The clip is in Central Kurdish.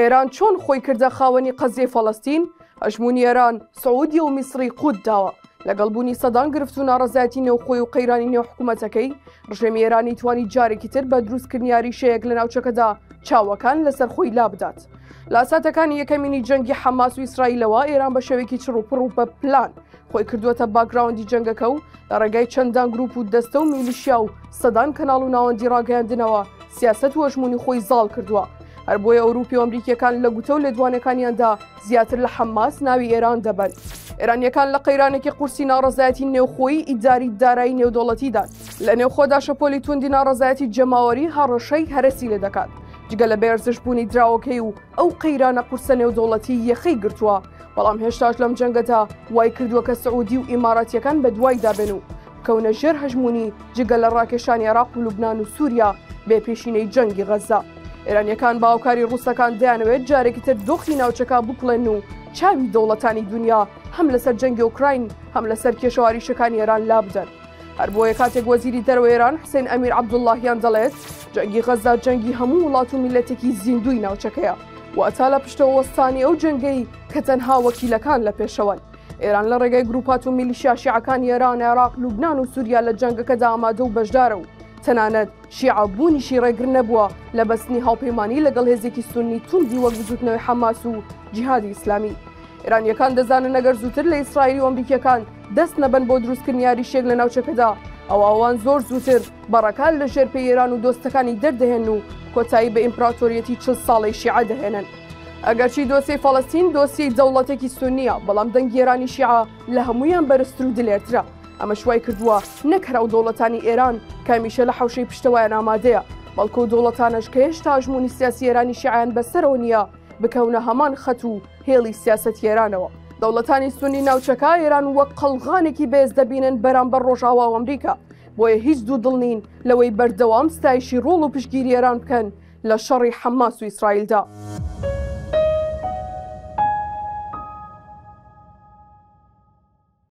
ئێران چۆن خۆی کردە خاوەنی قەزیەی فەڵەستین؟ هەژموونی ئێران، سعودیە و میسڕی قوت داوە. لەگەڵ بوونی سەدان گرفت و ناڕەزایەتی نێوخۆی و قەیرانی نێو حکوومەتەکەی، ڕژێمی ئێرانی توانی جارێکی تر بە دروستکردنی ئاریشەیەک لە ناوچەکەدا چاوەکان لەسەر خۆی لابدات. لە ساتەکانی یەکەمینی جەنگی حەماس و ئیسرائیلەوە ئێران بە شێوەیەکی چڕ و پڕ و بە پلان خۆی کردووەتە باکگراوندی جەنگەکە و لە ڕێگای چەندان گروپ و دەستە و میلیشیا و سەدان کەناڵ و ناوەندی ڕاگەیاندنەوە سیاسەت و هەژموونی خۆی زاڵ کردووە. هەر بۆیە ئەوروپی و ئەمریکیەکان لە گوتە و لێدوانەکانیاندا زیاتر لە حەماس ناوی ئێران دەبەن. ئێرانیەکان لە قەیرانێکی قورسی ناڕەزایەتی نێوخۆیی ئیداری دارایی نێودەوڵەتیدان. لە نێوخۆدا شەپۆلی توندی ناڕەزایەتی جەماوەری هەڕەشەی هەرەسی لێ دەکات. جگە لە بێئەرزشبوونی دراوەکەی و ئەو قەیرانە قورسە نێودەوڵەتی یەخەی گرتووە، بەڵام هێشتاش لەم جەنگەدا وای کردووە کە سعودی و ئیماراتیەکان بەدوایدا بێن و بکەونە ژێر هەژموونی، جگە لە ڕاکێشانی عێراق و لوبنان و سووریا بێ پێشینەی جەنگی غەززە. ئێرانیەکان بە هاوکاری ڕووسەکان دەیانەوێت جارێکی تر دۆخی ناوچەکە بکوڵێن و چاوی دەوڵەتانی دونیا هەم لەسەر جەنگی ئۆکراین هەم لەسەر کێشە و ئاریشەکانی ئێران لابدەن. هەر بۆیە کاتێک وەزیری دەرەوەی ئێران حسێن ئەمیر عەبدوڵڵاهیان دەڵێت جەنگی غەززە جەنگی هەموو وڵات و میللەتێکی زیندووی ناوچەکەیە، واتا لە پشتەوە وەستانی ئەو جەنگەی کە تەنها وەکیلەکان لە پێشەوەن. ئێران لە ڕێگای گروپات و میلیشیا شیعەکانی ئێران، عێراق، لوبنان و سووریا لە جەنگەکەدا ئامادە و بەشدارە و تەنانەت شیعە بوونیشی ڕێگر نەبووە لە بەستنی هاوپەیمانی لەگەڵ هێزێکی سوننی توندی وەک بزووتنەوەی حەماس و جیهادی ئیسلامی. ئێرانییەکان دەزانن ئەگەر زووتر لە ئیسرائیل و ئەمریکییەکان دەست نەبەن بۆ دروستکردنی یاریشێک لە ناوچەکەدا، ئەوا ئەوان زۆر زووتر بەڕەکان لە ژێر پێی ئێران و دۆستەکانی دەردەهێنن و کۆتایی بە ئیمپراتۆریەتی 40 ساڵەی شیعە دەهێنن. ئەگەرچی دۆسیەی فەڵەستین دۆسیەی دەوڵەتێکی سوننییە، بەڵام دەنگی ئێرانی شیعە لە هەموویان بەرزتر و دلێرترە. ئەمەش وای کردووە نەک هەر ئەو دەوڵەتانی ئێران کە هەمیشە لە حەوشەی پشتەوەیان ئامادەیە، بەڵکو ئەو دەوڵەتانەش کە هێشتا هەژموونی سیاسی ئێرانی شیعەیان بەسەرەوە نییە، بکەونە هەمان خەت و هێڵی سیاسەتی ئێرانەوە. دەوڵەتانی سوننی ناوچەکە ئێران وەک قەڵغانێکی بەهێز دەبینن بەرامبەر ڕۆژئاوا و ئەمریکا، بۆیە هیچ دوودڵ نین لەوەی بەردەوام ستایشی ڕۆڵ و پشتگیری ئێران بکەن لە شەڕی حەماس و ئیسرائیلدا.